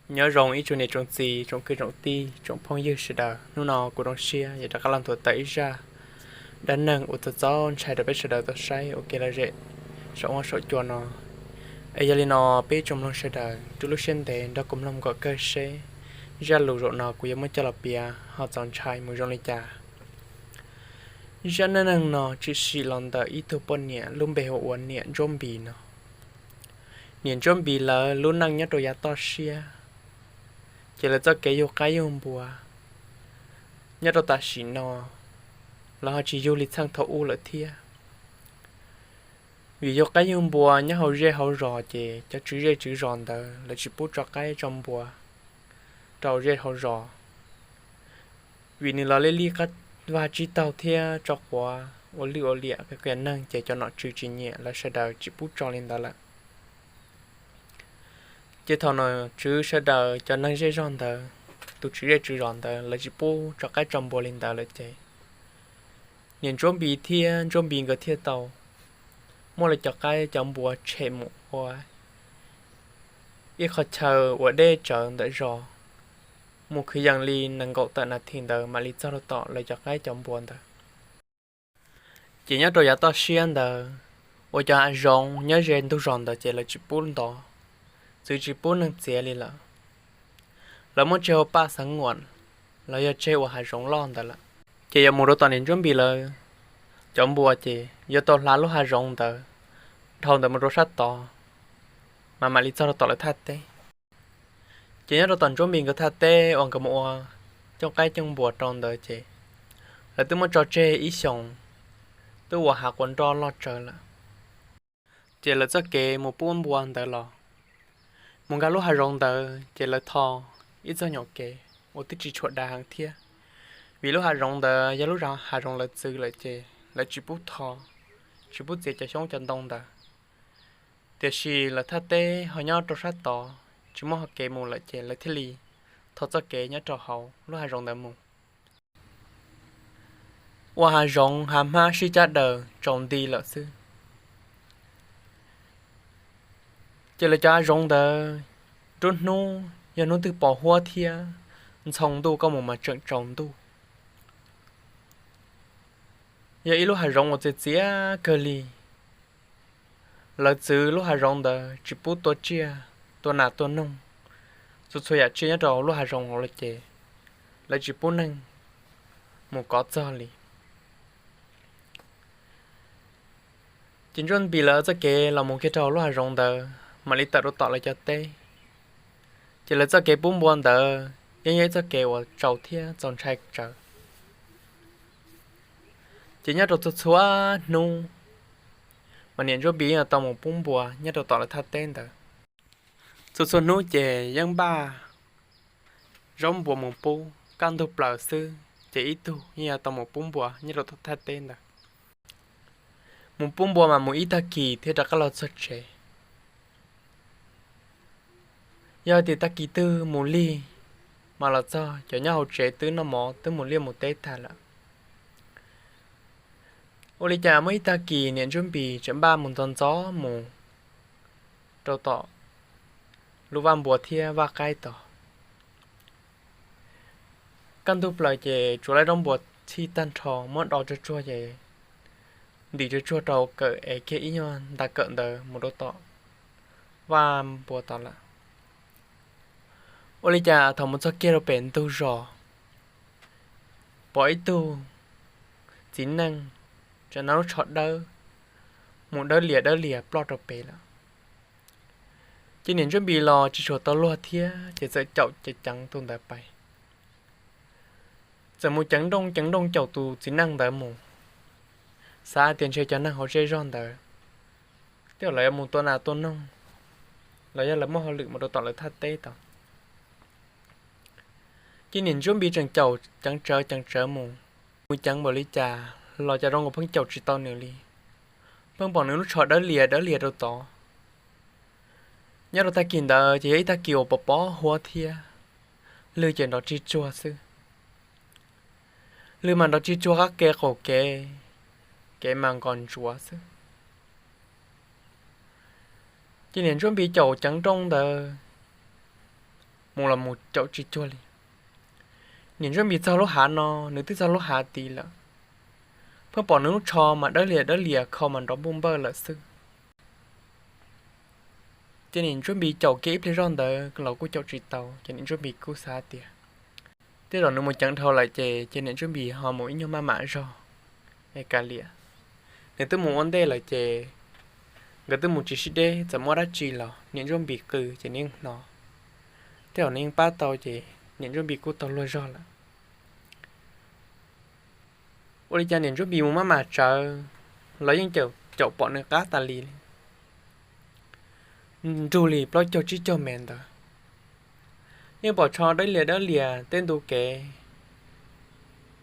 Nyob zoo ib tsoom niam tsoom txiv, tsoom kwv tsoom tij, tsoom phooj ywg sawv daws. Hnub no kuv zoo siab yuav rov qab los nthuav tawm ib zaj dab neeg uas txaus txaus ntshai rau peb sawv daws tau saib ua ke lom zem saum huab saum cua no. Es yog li no, peb tsoom mloog sawv daws rub lub siab ntev nrog kuv mloog kom kawg seb zaj lus zaum no kuv yuav muab coj los piav ho txaus ntshai mus zoo li cas. Zaj dab neeg no tshwm sim los ntawm ib tug poj niam lub npe hu ua niam Ntsuab Npis no. Niam Ntsuab Npis lawv lub neej nyob rau yav toj siab, ces lawv txoj kev yug qaib yug npua nyob rau tam sim no los ho tsis yug li txheej thaum ub lawm thiab. Vim yug qaib yug npua nyob hauv zej hauv zos ces cov tswv zej tswv zos ntawd lawv tsis pub tso qaib tso npua rau zej hauv zos, vim nws los li qab vaj tsib taug thiab tso quav ua lwj ua liam qias neeg ces cov nom tswv tsis nyiam, lawv sawv daws tsis pub tso li ntawd lawm. Ces thaum nom tswv sawv daws cov neeg zej zog ntawd, tus tswv zej tswv zos ntawd lawv tsis pub tso qaib tso npua li ntawd lawm ces niam Ntsuab Npis thiab Ntsuab Npis nkawd thiaj tau muab lawv cov qaib cov npua tshem mus ua ib qhov chaw uas deb tsawv ntawm zos, mus kwv yees li nees nkaum tawm nas this ntawd mam li txog rau tom lawv cov qaib cov npua ntawd. Ces nyob rau yav toj siab ntawd uas cov hav zoov nyob ze ntug zos ntawd ces lawv tsis pub ntov, txwv tsis pub neeg txiav li lawm. Lawv muab tseg ua paj xeev nguam los yog tseg ua hav zoov loj ntawd lawm. Ces yuav mus rau tom niam Ntsuab Npis lawv cov npua ces yuav tau hla lub hav zoov ntawd dhau ntawd mus rau sab tod, mas mam li txog rau tom lawv thaj teb. Ces nyob rau tom Ntsuab Npis nkawd thaj teb uas nkawd mus ua cooj qaib cooj npua rau ntawd ces lawv twb muab tso tseg ib xyoos, twb ua hav quas nroj loj tsawv lawm. Ces lawv txoj kev mus pub npua ntawd los mus nkag lub hav zoov ntawd ces lawv tho ib txoj nyuam kev uas twb tsis tshua dav heev thiab, vim lub hav zoov ntawd yog lub hav zoov lawv txwv lawm ces lawv tsis pub tho, tsis pub txiav cov xyoob cov ntoo ntawd. Tiam sis lawv thaj teb ho nyob rau sab tod tsis muaj kev mus lawm ces lawv thiaj li tho txoj kev nyob rau hauv lub hav zoov ntawd mus. Ua hav zoov hav hmab sib cab daws tsaus nti lawm xwb. Ces lawv cov hav zoov ntawd nruab hnub yog hnub twg pos huab thiab ntxhoo ntuj koj mus mas tseem tsaus ntuj. Yog ib lub hav zoov uas txias txias kawg li. Lawv txwv lub hav zoov ntawd tsis pub tua tsiaj, tua nas tua noog, txhua txhua yam tsiaj nyob rau lub hav zoov hauv lawm ces lawv tsis pub neeg mus kov txog li. Ces Ntsuab Npis lawv txoj kev los mus kiag rau lub hav zoov ntawd mam li tawm rau tom lawv cov teb. Ces lawv txoj kev pub npua ntawd yeej yog ib txoj kev uas tsaus thiab txaus ntshai tsawv. Ces nyob rau txhua txhua hnub mas niam Ntsuab Npis yeej tau mus pub npua nyob rau tom lawv thaj teb ntawd. Txhua txhua hnub ces yeej npaj zaub npua mus pub, kaj ntug plaws xwb ces ib tug yeej yuav tau mus pub npua nyob rau tom thaj teb ntawd. Mus pub npua mas mus ib tag kis thiaj rov qab los txog tsev. Yog tias tag kis twg mus lig mas los txog cov nyob hauv tsev twb noj mov twb mus liaj mus teb tag lawm. Ua li cas muaj ib tag kis niam Ntsuab Npis tseem npaj mus ntxov ntxov mus rau tom lub vaj npua thiab vaj qaib tod. Kaj ntug plaws ces tsuas laib zaub npua txhij tag nrho muab do tsuag tsuag ces ntim tsuag tsuag rau kawm es kiag ib nyuag nta kawm ntawd mus rau tom vaj npua tod lawm. Ua li cas thaum mus txog kiag rau pem ntug zos, pom ib tug txiv neej tseem hnav lub tsho dawb mus dawb lias dawb lias ploj rau pem lawm. Ces niam Ntsuab Npis los tsis tshua tau luag thiab ces txawm caum ceev ceev tus ntawd pais. Txawm mus ceev nrooj ceev nrooj caum tus txiv neej ntawd mus, xav hais tias ntshe cov neeg hauv zej zog ntawd tej zaum lawv yuav mus tua nas tua noog los yog lawv muaj hauj lwm mus rau tom lawv thaj teb tod. Ces niam Ntsuab Npis tseem caum ceev tsawv ceev tsawv mus, mus ceev npaum li cas los cas zoo nkaus pheej caum tsis tau nws li. Pheej pom nws lub tsho dawb lias dawb lias rau tod. Nyob rau tag kis ntawd ces yog ib tag kis uas pos pos huab thiab, lwg ces nrov tsis tsuag xwb. Lwg mas nrov tsis tsuag qab kev qaum kev, kev mas nkos ntsuav xwb. Ces niam Ntsuab Npis caum ceev nrooj ntawd mus los mus caum tsis cuag li. Niam Ntsuab Npis txog lub hav no, nws twb txog lub hav tid lawm, pheej pom nws lub tsho mas dawb lias dawb lias kho mas nrov npuj npawj lawm xwb. Ces niam Ntsuab Npis caum kiag ib pliag zoj ntawd los kuj caum tsis tau, ces niam Ntsuab Npis kuj xav tias tej zaum nws mus ceev dhau lawm ces ces niam Ntsuab Npis ho mus ib nyuag maj mam zog es kav liam. Nws twb mus ua ntej lawm ces nkawd twb mus tsis sib deb, txawm muaj dab tsi los niam Ntsuab Npis qw ces nws yeej hnov. Tej zaum nws yeej pab tau ces niam Ntsuab Npis kuj tau luag zog lawm. Ua li cas niam Ntsuab Npis mus maj mam tsawv los yeej caum pom nws qab tas li. Nrug li plaub caug tsib caug mev ntawd, yeej pom tsho dawb lias dawb lias tej ntu kev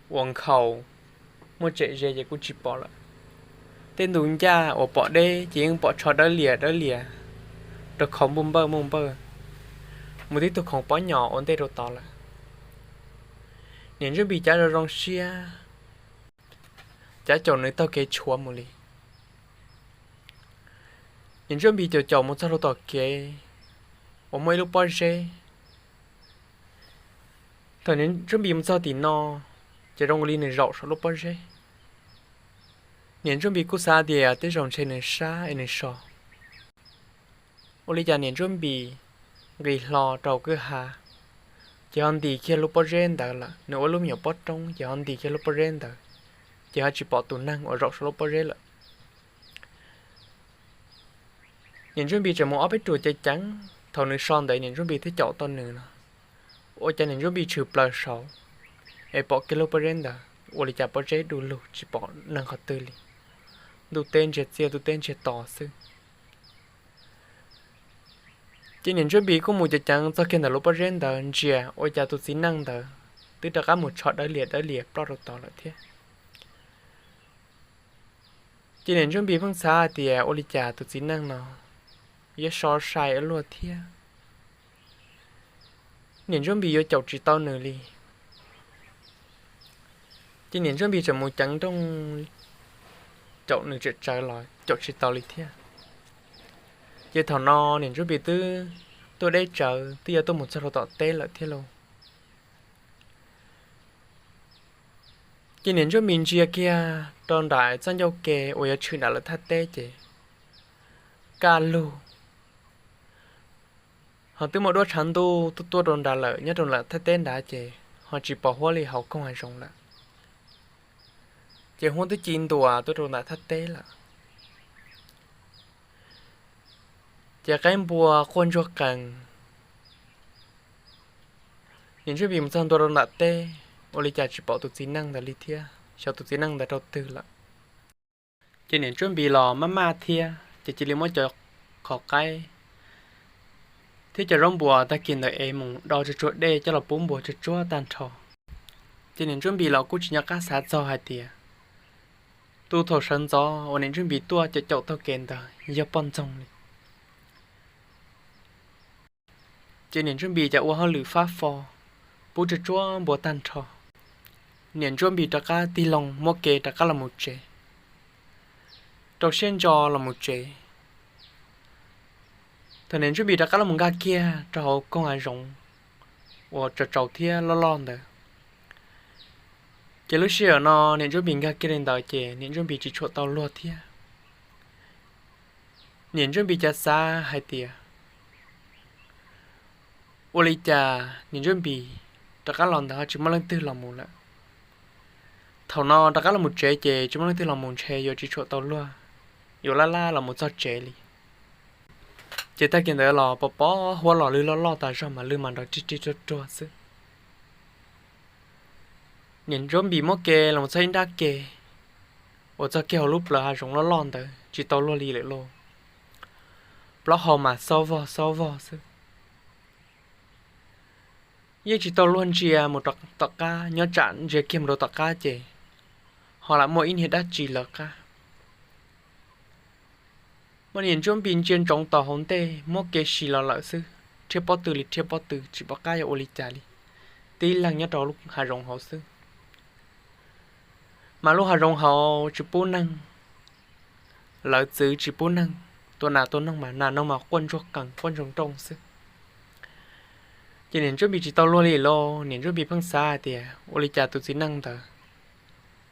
uas nkhaus, muaj tsem ze ces kuj tsis pom lawm. Tej ntu ncaj uas pom deb ces yeej pom tsho dawb lias dawb lias rau khoov npuj npawj npuj npawj mus tib tug khoov pob nyos ua ntej rau tod lawm. Niam Ntsuab Npis cav zoo zoo siab, cav caum nws taug kev tshuav mus li. Niam Ntsuab Npis caum caum mus txog rau tom kev uas muaj ib lub pob zeb. Thaum niam Ntsuab Npis mus txog tim no, ces zoo li nws zaum saum lub pob zeb. Niam Ntsuab Npis kuj xav tias tej zaum ntshe nws sab es nws so. Ua li cas niam Ntsuab Npis nqis hlo rau kwj ha, ces ho ntis kiag lub pob zeb ntawd lawm. Nws ua lub me nyuam pob roob ces ho ntis kiag lub pob zeb ntawd, ces ho tsis pom tus neeg uas zaum saum lub pob zeb lawm. Niam Ntsuab Npis tseem mus ob peb ruam ceev ceev, thaum nws so ntawd niam Ntsuab Npis thiaj caum tau nws no. Ua cas niam Ntsuab Npis tshwm plaws saud es pom kiag lub pob zeb ntawd, ua li cas pob zeb du lug tsis pom neeg qhov twg li. Ntuj teb ntsiag txiaj ntuj teb ntsiag to xwb. Ces niam Ntsuab Npis kuj mus ceev ceev txog kiag ntawm lub pob zeb ntawd ntsia ua cas tus txiv neej ntawd twb rov qab mus tsho dawb lias dawb lias ploj rau tod lawm thiab. Ces niam Ntsuab Npis pheej xav hais tias ua li cas tus txiv neej no yuav so sai ua luaj thiab, niam Ntsuab Npis yuav caum tsis tau nws li. Ces niam Ntsuab Npis tseem mus ceev nrooj caum nws tsawm tsawv los caum tsis tau li thiab. Ces thaum no niam Ntsuab Npis twb tuaj deb tsawv twb yuav tuaj mus txog rau tom teb lawm thiab lauj. Ces niam Ntsuab Npis ntsia kiag rau nram txoj ncauj ke uas yuav tshwm nram lawv thaj teb ces kaj lug, ho twb muaj duab tshav ntuj tuaj tuaj rau nrad lawm, nyob rau nram thaj teb nrad ces ho tsis pom huab li hauv koog hav zoov lawm. Ces huab twb ci ntua tuaj rau nram thaj teb lawm. Ces qaib npua quaj ntsuag qees. Niam Ntsuab Npis mus txog ntua rau nram teb, ua li cas tsis pom tus txiv neej ntawd li thiab, xyov tus txiv neej ntawd rau twg lawm. Ces niam Ntsuab Npis los maj maj thiab ces cia li muab cov qhov qaib thiab cov zaub npua tag kis ntawd es mus do tsuag tsuag dej coj los pub npua tsuag tsuag tag nrho. Ces niam Ntsuab Npis los kuj tsis nco qab xav txog hais tias tus thaum sawv ntxov uas niam Ntsuab Npis tuaj caum caum taug kev ntawd yog poj ntxoog li. Ces niam Ntsuab Npis cas ua hauj lwm fab fo pub tsuag tsuag npua tag nrho, niam Ntsuab Npis rov qab tig loo muab kev rov qab los mus tsev, rau siab ntso los mus tsev. Thaum niam Ntsuab Npis rov qab los mus nkag kiag rau hauv koog hav zoov uas tsaus tsaus thiab loj loj ntawd, ces lub sij hawm no niam Ntsuab Npis nkag kiag li ntawd ces niam Ntsuab Npis tsis tshua tau luag thiab. Niam Ntsuab Npis cas xav hais tias ua li cas niam Ntsuab Npis rov qab los ntawd ho tsis muaj leej twg los mus lawm. Thaum no rov qab los mus tsev ces tsis muaj leej twg los mus ntshe yuav tsis tshua tau luag, yuav laj laj los mus txog tsev li. Ces tag kis ntawd los pos pos huab los lwg loj loj tas zog mas lwg mas nrov rig rig ruag ruag xwb. Niam Ntsuab Npis muab kev los mus txog ib nrab ke uas txog kiag hauv lub plawv hav zoov loj loj ntawd tsis tau luag li lawm lauj. Plaub hau mas xob vog xob vog xwb. Yeej tsis tau luag ntsia mus rau tom qab, nyob tsam ntsia kiag mus rau tom qab ces ho lam muaj ib niag dab tsi lawv qab. Mas niam Ntsuab Npis ntsia ntsoov tau hauv ntej muab kev sis los lawm xwb, rhiab pob tw li rhiab pob tw tsis pom qab yuav ua li cas li, tib leeg nyob rau lub hav zoov hauv xwb. Mas lub hav zoov hauv tsis pub neeg, lawv txwv tsis pub neeg tua nas tua noog mas nas noog mas quaj ntsuag qees quaj ntsoog nrooj xwb. Ces niam Ntsuab Npis tsis tau luag li lauj, niam Ntsuab Npis pheej xav hais tias ua li cas tus txiv neej ntawd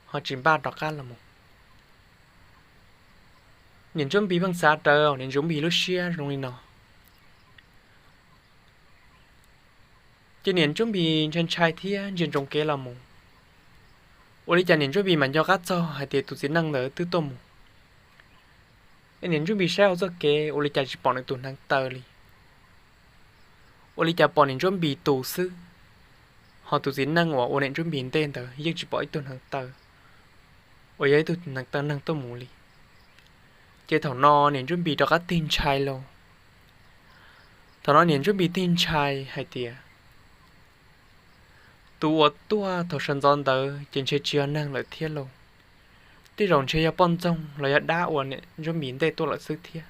ho tsis npaj rov qab los mus. Niam Ntsuab Npis pheej xav rawv niam Ntsuab Npis lub siab zoo li no. Ces niam Ntsuab Npis ntshai ntshai thiab ntsia ntsoov kev los mus, ua li cas niam Ntsuab Npis mam nco qab txog hais tias tus txiv neej ntawd twb tuaj mus. Es niam Ntsuab Npis saib hauv txoj kev ua li cas tsis pom nws tus hneev taw li. Ua li cas pom niam Ntsuab Npis tus xwb, ho tus txiv neej uas ua niam Ntsuab Npis ntej ntawd yeej tsis pom ib tug hneev taw uas yog ib tug hneev taw neeg tuaj mus li. Ces thaum no niam Ntsuab Npis rov qab tig ntshai lauj. Thaum no niam Ntsuab Npis tig ntshai hais tias tus uas tuaj thaum sawv ntxov ntawd ces ntshe tsis yog neeg lawm thiab lauj, tej zaum ntshe yog poj ntxoog los yog dab uas niam Ntsuab Npis ntej tuaj lawm xwb thiab.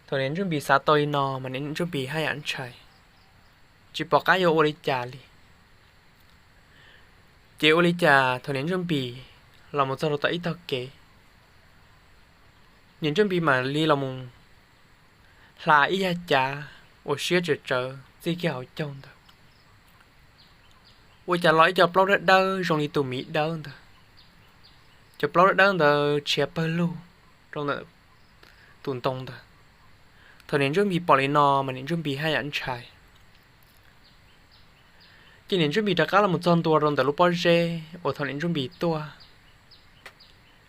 Thaum niam Ntsuab Npis xav tau li no mas niam Ntsuab Npis haj yam ntshai, tsis pom qab yuav ua li cas li. Ces ua li cas thaum niam Ntsuab Npis los mus txog rau tom ib tog kev, niam Ntsuab Npis mam li los mus hla ib yag cav uas siab tsawv tsawv txij kiag hauv caug ntawd. Ua cas los ib co plaub dawb dawb zoo li tus miv dawb ntawd. Cov plaub dawb dawb ntawd tshiav pawg lug rau ntawm tus ntoo ntawd. Thaum niam Ntsuab Npis pom li no mas niam Ntsuab Npis haj yam ntshai. Ces niam Ntsuab Npis rov qab los mus txog ntua rau ntawm lub pob zeb uas thaum niam Ntsuab Npis tuaj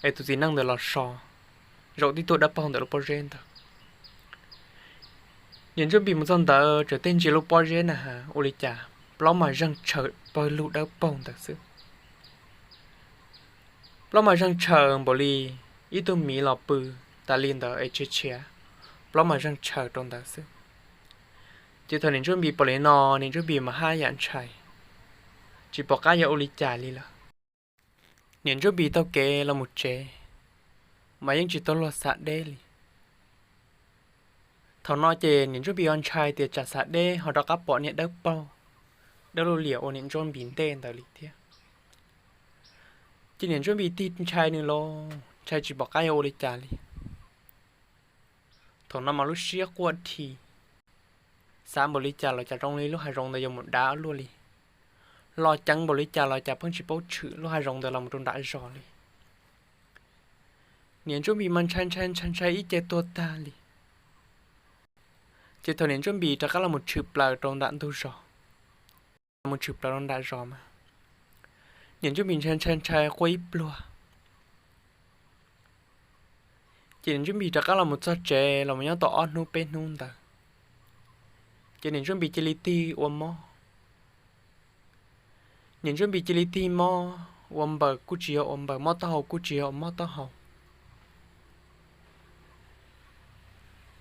es tus txiv neej ntawd los so, zaum tib tug dawb paug ntawm lub pob zeb ntawd. Niam Ntsuab Npis mus txog ntawd tseem tig ntsia lub pob zeb na has ua li cas plaub mas zeeg tshaws pawg lug dawb paug ntawd xwb. Plaub mas zeeg tshaws npaum li ib tug miv los pw tas li ntawd es tshiav tshiav, plaub mas zeeg tshaws rau ntawd xwb. Ces thaum niam Ntsuab Npis pom li no niam Ntsuab Npis mas haj yam ntshai, tsis pom qab yuav ua li cas li lawm. Niam Ntsuab Npis taug kev los mus tsev mas yeej tsis tau luag xav deb li. Thaum no ces niam Ntsuab Npis ho ntshai tias tsam xav deb ho rov qab pom niag dawb paug dawb lug liam ua niam Ntsuab Npis ntej ntawd li thiab. Ces niam Ntsuab Npis tig ntshai nws los ntshai tsis pom qab yuav ua li cas li. Thaum no mas lub siab quaj dhi, xav npaum li cas los cas zoo li lub hav zoov ntawd yuav mus dav luaj li, los ceev npaum li cas los cas pheej tsis paub tshwm lub hav zoov ntawd los mus rau nram zos li. Niam Ntsuab Npis mas ntshai ntshai ntshai ntshai ib ce tuag tag li. Ces thaum niam Ntsuab Npis rov qab los mus tshwm plaws rau nram ntug zos, los mus tshwm plaws rau nram zos mas niam Ntsuab Npis ntshai ntshai ntshai quaj ib pluag. Ces niam Ntsuab Npis rov qab los mus txog tsev los mus nyob tau ob hnub peb hnub ntawd, ces niam Ntsuab Npis cia li tig ua mob. Niam Ntsuab Npis cia li tig mob ua npaws kuj tsis yog ua npaws, mob taub hau kuj tsis yog ua mob taub hau.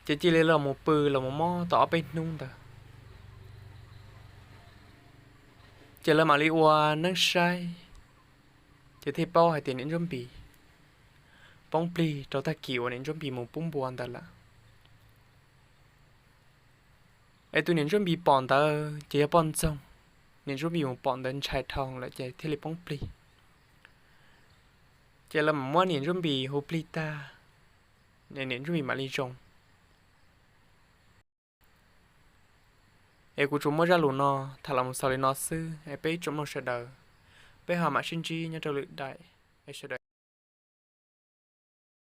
Ces cia li los mus pw los mus mob tau ob peb hnub ntawd, ces lawv mam li ua neeb saib, ces thiaj paub hais tias niam Ntsuab Npis poob plig rau tag kis uas niam Ntsuab Npis mus pub npua ntawd lawm. Es tus niam Ntsuab Npis pom ntawd ces yog poj ntxoog, niam Ntsuab Npis mus pom ntawd ntshai dhau lawm ces thiaj li poob plig. Ces lawv mam muab niam Ntsuab Npis hu plig tag, niam Ntsuab Npis mam li zoo. Es kuv tsuas muab zaj lus no tham los mus xaus li no xwb es peb ib tsoom mloog sawv daws, peb ho mam sib ntsib nyob rau lwm daim es sawv daws